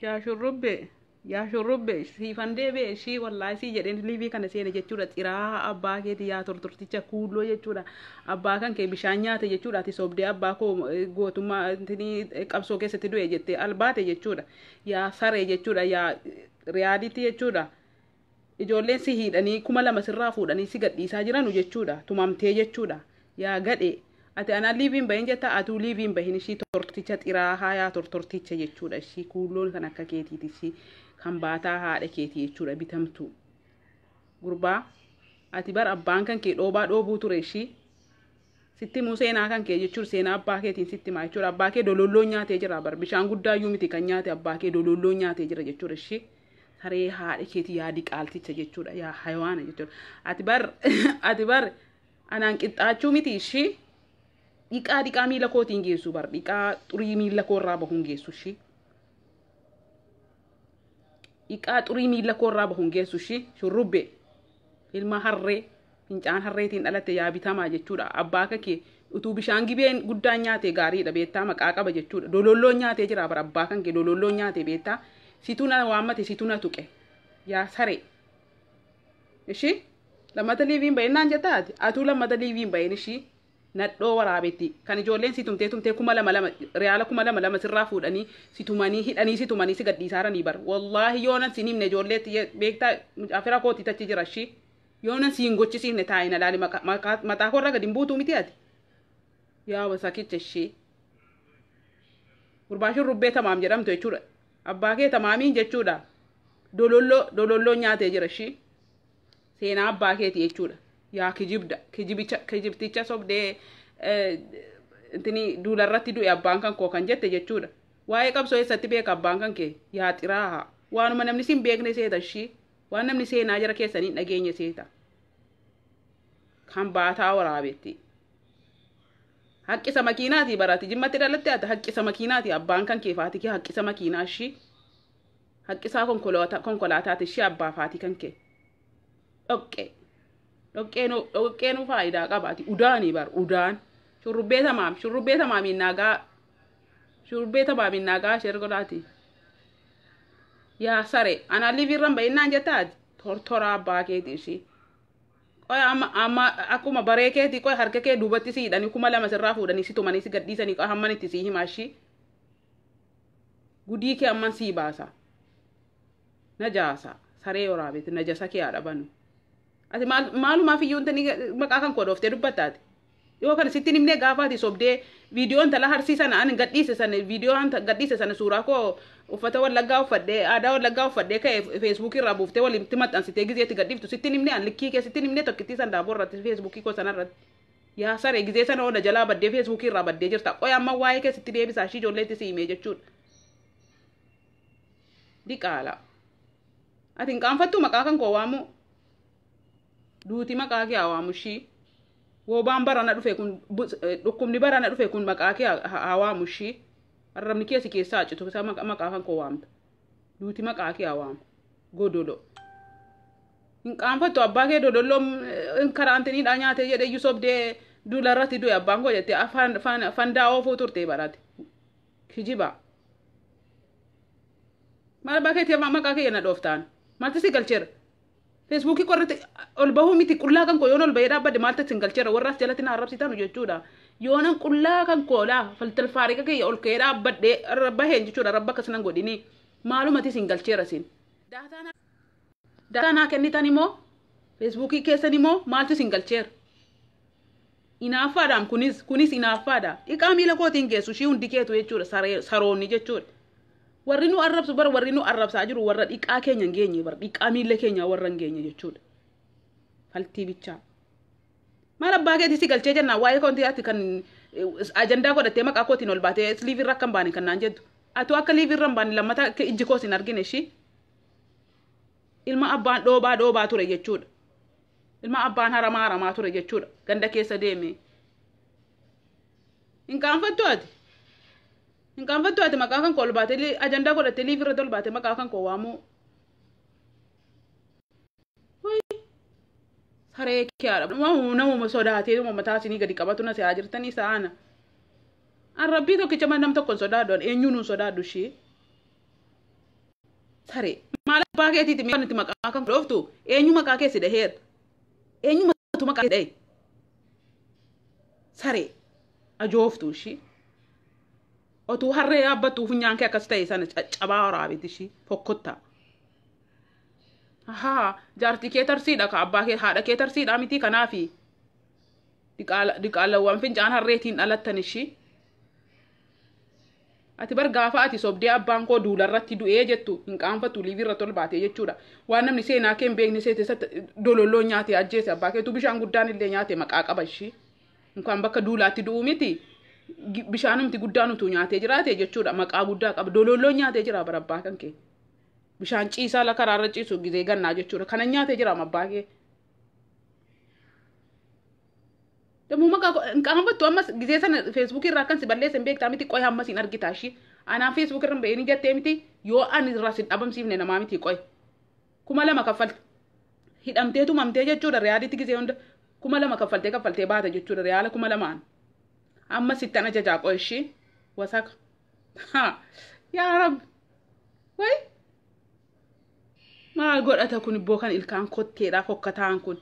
Yaa shurrubbee, yaa shurrubbee, siifan deebi'e ishii wallaahi sii jedheen liivii kana seene jechuudha. Xiraa abbaa keeti yaa tortorticha kuulloo jechuudha. Abbaa kan kee bishaan nyaate jechuudha. Ati sobdee abbaa koo gootummaa qabsoo keessatti du'e jettee albaate jechuudha. Yaa saree jechuudha. Yaa riyaadiitti jechuudha. Ijoolleen si hiidhanii 2000 sirraa fuudhanii si gadhiisaa jiranu jechuudha. Tumamtee jechuudha. Yaa gadhee. Ati anaan liiviin bahin jetta, atuu liiviin bahin ishii torticha xiraahaa yaa tortorticha jechuudha. Ishii kuulloon kan akka keetiiti, ishii kan baataa haadha keetii jechuudha, bitamtu. Gurbaa, ati bar abbaan kan kee dhoobaa dhoobuu ture ishii. Sitti himuu seenaa kan kee jechuudha, seenaa abbaa keetiin sitti himaa jechuudha. Abbaa kee dololloon nyaatee jira bar, bishaan guddaa iyyuu miti kan nyaate, abbaa kee dololloon nyaatee jira jechuudha ishii. Saree haadha keetii yaa diqaalticha jechuudha, yaa hayawaana jechuudha. Ati bar anaan qixxaachuu miti ishii. Dhiqaa dhiqaa miila kootiin geessu bar, dhiqaa xurii miila koorraa bahuun geessu ishii. Dhiqaa xurii miila koorraa bahuun geessu ishii, shurrubbe. Ilma harree fincaan harreetiin dhalatte yaa bitamaa jechuudha. Abbaa kee utuu bishaan gibeen guddaan nyaate gaariidha beektaa, maqaa qaba jechuudha. Dololloon nyaatee jira bara, abbaa kan kee dololloon nyaate beektaa. Situu na waammate, situu na tuqe. Yaa saree. Ishii lammata liiviin bahin naan jettaati. Atuu lammata liiviin bahin ishii. Nadhoo waraabetti kan ijoolleen si tumtee tumtee 2000 lama riyaala 2000 lama sirraa fuudhanii si tumanii hidhanii si tumanii si gadhiisaaranii bar. Wallaahi yoonan sin himne ijoolleetti beektaa, afira kootii tachi jira ishii. Yoonan si hin gochisiifne taa'ina laali, mataa koorraa gadi hin buutuu miti ati. Yaa wasakicha ishii. Gurbaa shurrubbee tamaam jedhamtu jechuudha. Abbaa kee tamaamiin jechuudha. Dololloo dololloo nyaatee jira ishii. Seenaa abbaa keeti jechuudha. Yaa kijibda, kijibicha, kijibticha sobdee intini duularratti du'e abbaan kan koo kan jette jechuudha. Waa'ee qabsoo eessatti beeka abbaan kan kee? Yaa xiraaha. Waanuma namni sin beekne seeta ishii. Waan namni seenaa jara keessanii hin dhageenye seeta. Kan baataa waraabetti. Haqqisa makiinaati barati jimmatti dhalatte ati, haqqisa makiinaati abbaan kan kee faati kee, haqqisa makiinaa ishii. Haqqisaa konkolaataati ishii abbaa faatii kan kee. Dhoqqee. Dhoqqeenuu faayidaa qabaati. Udaanii bar udaan. Shurrubbee tamaam, shurrubbee tamaamiin naagaa, shurrubbee tamaamiin naagaa ishee godhaati. Yaa sare, anaan liiviirran ba'innaan jettaati. Tortoraa abbaa keeti ishii. Qoy amma amma akkuma baree keetii qoy harka kee duubatti si hidhanii 2000 sirraa fuudhanii si tumanii si gadhiisanii, qoy hamman itti sii himaa ishii. Gudii kee amman sii baasa. Najaasa. Saree waraabeti najasa kee haadha banu. Ati maalumaaf iyyuu intani maqaa kan koo dhooftee dubbattaati? Yoo kana sitti himnee gaafa ati sobdee viidiyoo intala harsii sana ani gadhiise sana, viidiyoo gadhiise sana, suuraa koo uffata Wallaggaa uffadhee, aadaa Wallaggaa uffadhee ka'e Feesbuukii irraa buuftee walitti maxxansitee gizeetti gadhiiftu sitti himnee, an likkii kee sitti himnee tokkittii san daaboo irratti Feesbuukii koo sanarratti. Yaa saree, gizee sana oona jalaa baddee Feesbuukii irraa baddee jirta. Qoy amma waa'ee kee sitti deebisaa ishii, ijoolleetti si himee jechuudha. Diqaala. Ati hin qaanfattuu maqaa kan koo waamuu? Duuti maqaa kee haa waamu ishii. Woobaan barana dhufe kun, dhukkubni barana dhufe kun maqaa kee haa waamu ishii. Arrabni kee si keessaa citu isa maqaa kan koo waamta. Duuti maqaa kee haa waamu. Godolo. Hin qaanfattu? Abbaa kee dodolloon karaa antiniidhaa nyaatee jedhee iyyuu sobdee duularratti du'e abbaan koo jettee afaan fandaa oofuu turte barate. Kijiba. Maal abbaa keetii maqaa kee na dhooftaan? Maaltu si galcheera? Feesbuukii qorratti ol bahuu miti, qullaa kan koo yoon ol bahee dhaabbadde maaltu sin galcheera? Warra as jalatti na arrabsitanu jechuudha. Yoonan qullaa kan koo laa faltalfaariqa kiyya ol ka'ee dhaabbadhee baheen jechuudha, rabba akkas nan godhini. Maalumati sin galcheera sin? Daataa naa kennitan immoo Feesbuukii keessan immoo maaltu sin galcheera? Inaaffaadhaan kunis inaaffaadha. Dhiqaa miila kootiin geessu ishii hundi keetu jechuudha, saroonni jechuudha. Warri nu arrabsu bara, warri nu arrabsaa jiru warra dhiqaa keenya hin geenye bara, dhiqaa miila keenya warra hin geenye jechuudha. Faltii bichaa. Maal abbaa keetii si galchee jennaan waa'ee koontii ati kan ajandaa godhattee maqaa kootiin ol baatee liiviirra akka hin baane kan naan jettu? Atu akka liiviirra hin baane, lammata akka ijji koos hin argine ishii. Ilma abbaan dhoobaa dhoobaa ture jechuudha. Ilma abbaan haramaa haramaa ture jechuudha. Ganda keessa deeme. Hin qaanfattu ati? Hin qaanfattu ati maqaa kan koo ol baatee ajandaa godhattee liiviirra ol baatee maqaa kan koo waamuu? Saree keeyaadha. Namuma sodaatee mataa isinii gadi qabatu na se'aa jirtanii sa'aana. An rabbii tokkicha nam tokko hin sodaadhu, eenyuun hin sodaadhu ishee. Saree maal abbaa keetiiti mee nuti maqaa kan dhooftu eenyu maqaa kee si dhaheera eenyu maqaa kee dhahe saree ajooftu ishii otuu harree yaabbattuu funyaan kee akkas ta'e sana caccabaa waraabeti ishii fokkottaa. Ahaa jaartii kee tarsiidha ka abbaa kee haadha kee tarsiidha miti kanaafi diqaalawwan fincaan harreetiin dhalattan ishii. Ati bar gaafa ati sobdee abbaan koo duularratti du'ee jettu hin qaanfattu liiviirra tol baatee jechuudha. Waan namni seenaa kee hin beekne seete dololloo nyaate ajjeese abbaa keetu bishaan guddaan illee nyaate maqaa qaba ishii. Inkaan bakka duulaatti du'u miti bishaanumti guddaan utuu nyaatee jiraate jechuudha maqaa guddaa qaba dololloo nyaatee jira bara abbaa kan kee. Bishaan ciisaa la karaarra ciisu gizee gannaa jechuudha kana nyaatee jira abbaa kee. Dammoo maqaa hin qaanfattu ammas gizee sana feesbuukii irraa akkan si balleessan beektaa miti qoy ammas hin argita ishii. Anaan feesbuukii irra hin jettee miti yoo ani irraa sin dhabamsiifne namaa miti qoy. 2000 kaffalte hidhamtee tumamtee jechuudha riyaaditti gizee hunda 2000 kaffaltee kaffaltee baata jechuudha riyaala 2000. Amma sittan ajajaa qoy ishii wasaka. Yaa Rabbi wayi maal godhata kun ibboo kan ilkaan kotteedhaa fokkataan kun.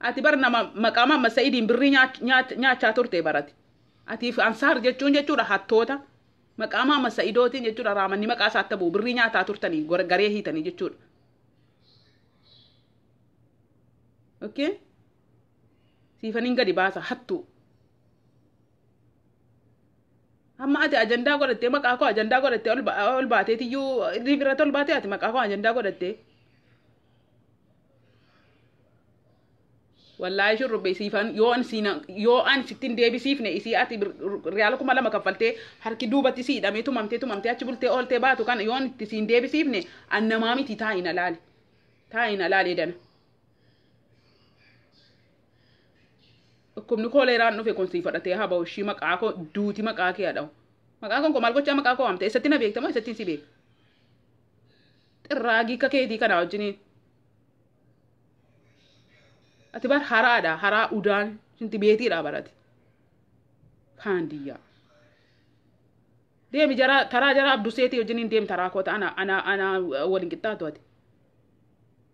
Ati bar nama maqaa Mamma Sa'idiin birrii nyaachaa turte barati. Atiif ansaar jechuun jechuudha hattoota. Maqaa Mamma Sa'idootiin jechuudha raamanni maqaa isaatti bu'u birrii nyaataa turtanii garee hiitanii jechuudha. Okay? Siifaniin gadi baasa hattu. Amma ati ajandaa godhattee maqaa koo ajandaa godhattee ol baateetiyyuu riifirratti ol baatee ati maqaa koo ajandaa godhattee. Wallaahi shurrubbee siifan yoo an sittin deebisiifne isii ati riyaala 2000 kaffaltee harki duubatti si hidhamee tumamtee tumamtee achi bultee ooltee baatu kana yoo itti siin deebisiifne an namaa miti taa'in alaali. Taa'in alaali dana. Dhukkubni kooleeraan dhufe kun sii fudhatee haa ba'u ishii maqaa koo duuti maqaa kee haa dha'u. Maqaa kun maal gochaa maqaa koo waamte eessatti na beekta moo eessatti si beeka? Xirraagii akka keetii kana wajjiniin. Ati bar haraadha haraa udaan shinti beetiidha barati. Faandiyyaa. Deemi jara taraa jara Abduseetii wajjiniin deemi taraa koota ana ana ana waliin qixxaatu ati.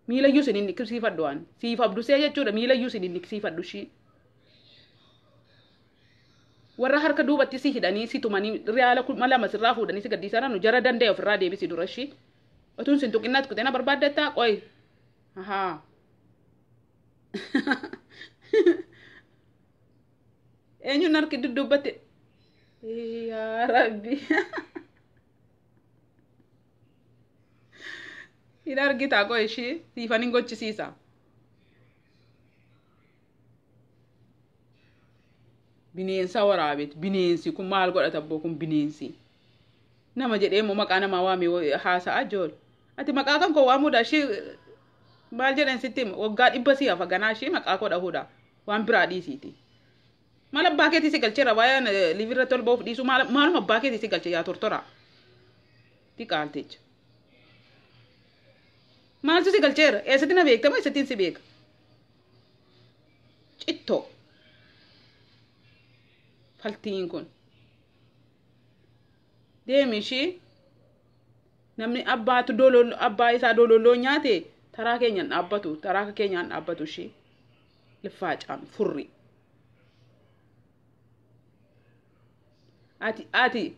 Miilayyuu sin hin niqsiifadhu waan. Siif Abdusee jechuudha miilayyuu sin hin niqsiifadhu ishii. Warra harka duubatti si hidhanii si tumanii riyaala 2000 sirraa fuudhanii si gaddiisan jara danda'e ofirraa deebisi dura ishii. Otuun sin tuqinnaatti kutee na barbaaddattaa qoy. Ahaa. Eenyuun harki dudduubbatti yaa Rabbi hin argitaa qoy ishii siifan hin gochisiisa. Bineensa waraabeti bineensi kun maal godhata abboo kun bineensi nama jedhee immoo maqaa namaa waamee haasa'aa jiru. Ati maqaa kan koo waamuudha ishii maal jedhan sitti waggaa 100 si hafa ganaa ishii maqaa koo dhahuudha waan biraa dhiisiiti. Maal abbaa keetii si galcheera waa'ee liivirra tol ba'uuf dhiisuu maaluma abbaa keetii si galche yaa tortora. Diqaalticha. Maaltu si galcheera eessatti na beekta moo eessattiin si beeka? Cittoo. Faltiin kun. Deemi ishii namni abbaatu abbaa isaa dololloo nyaate taraa keenyaan dhaabbatu taraa keenyaan dhaabbatu ishii liffaa caame furri. Ati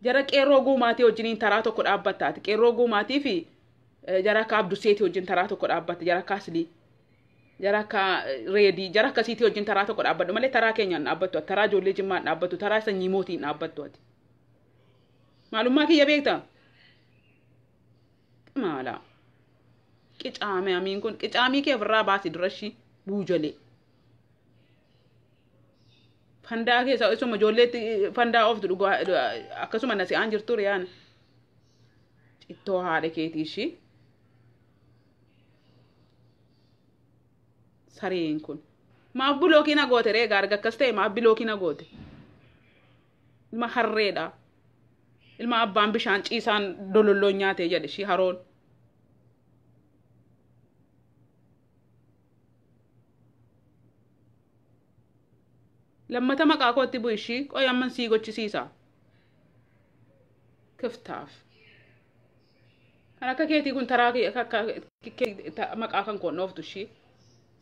jara qeerroo guumaatii wajjiniin taraa tokko dhaabbatta ati qeerroo guumaatii fi jara akka Abduseetii wajjin taraa tokko dhaabbatta jara akka Aslii jara akka Reedii jara akkasiitii wajjin taraa tokko dhaabbadhu malee taraa keenyaan dhaabbattu taraa ijoollee Jimmaan dhaabbattu taraa sanyii mootiin dhaabbattu ati. Maalummaa kiyya beektaa? Maala. Qicaame amiin kun qicaamii kee ofirraa baasi dura ishii buujalee. Fandaa keessa isuma ijoolleetti fandaa ooftu dhugaa akkasuma na si'aan jirtu riyaana. Cittoo haadha keetii ishii. Sareen kun. Maaf bilookii na goote ree gaarga akkas ta'e maaf bilookii na goote. Ilma harreedha. Ilma abbaan bishaan ciisaan dololloo nyaate jedhe ishii haroon. Lammata maqaa kootti bu'u ishii qoy amman sii gochisiisa. Kiftaaf. Kan akka keetii kun taraa maqaa kan koon dhooftu ishii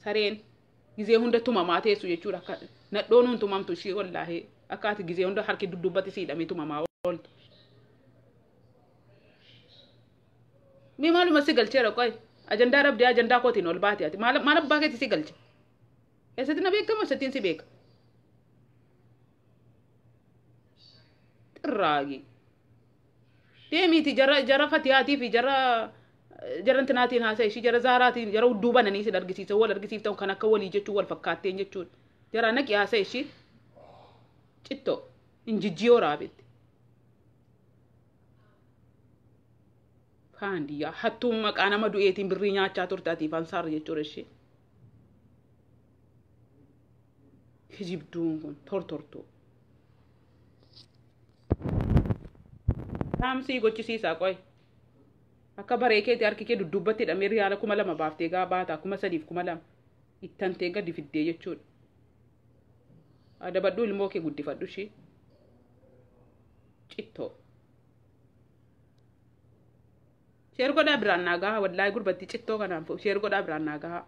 sareen gizee hunda tumamaa teessu jechuudha. Akka nadhoon hun tumamtu ishii wallaahi akka ati gizee hunda harki duddubbatti siidhamee tumamaa ooltu. Mee maaluma si galcheera qoy ajandaa dhabdee ajandaa kootiin ol baate ati maal abbaa keetii si galche? Eessatti na beekama, eessattiin si beeka? Xirraagi. Deemiiti jara fatiyaatii fi jara intinaatiin haasa'e ishii jara zaaraatiin jara hudduu bananii sin argisiisa wal argisiiftan kan akka walii jechuun wal fakkaatteen jechuudha. Jara naqi haasa'e ishii cittoo injijjiyoo raabetti. Faandiyyaa hattuun maqaa nama du'eetiin birrii nyaachaa turte ati fansaarra jechuudha ishee. Kijibduun kun tortortuu. Saamsii gochisiisaa qoy. Akka baree keetii harki kee duddubbatti hidhamee riyaala 2000 baaftee gaa baata 3000 2000 ittantee gadi fiddee jechuudha. Adabadhuu ilmoo kee guddifadhu ishee. Cittoo. Sheer godhaa biraan naa gahaa wallaahi gurbatti cittoo kanaan sheer godhaa biraan naa gahaa.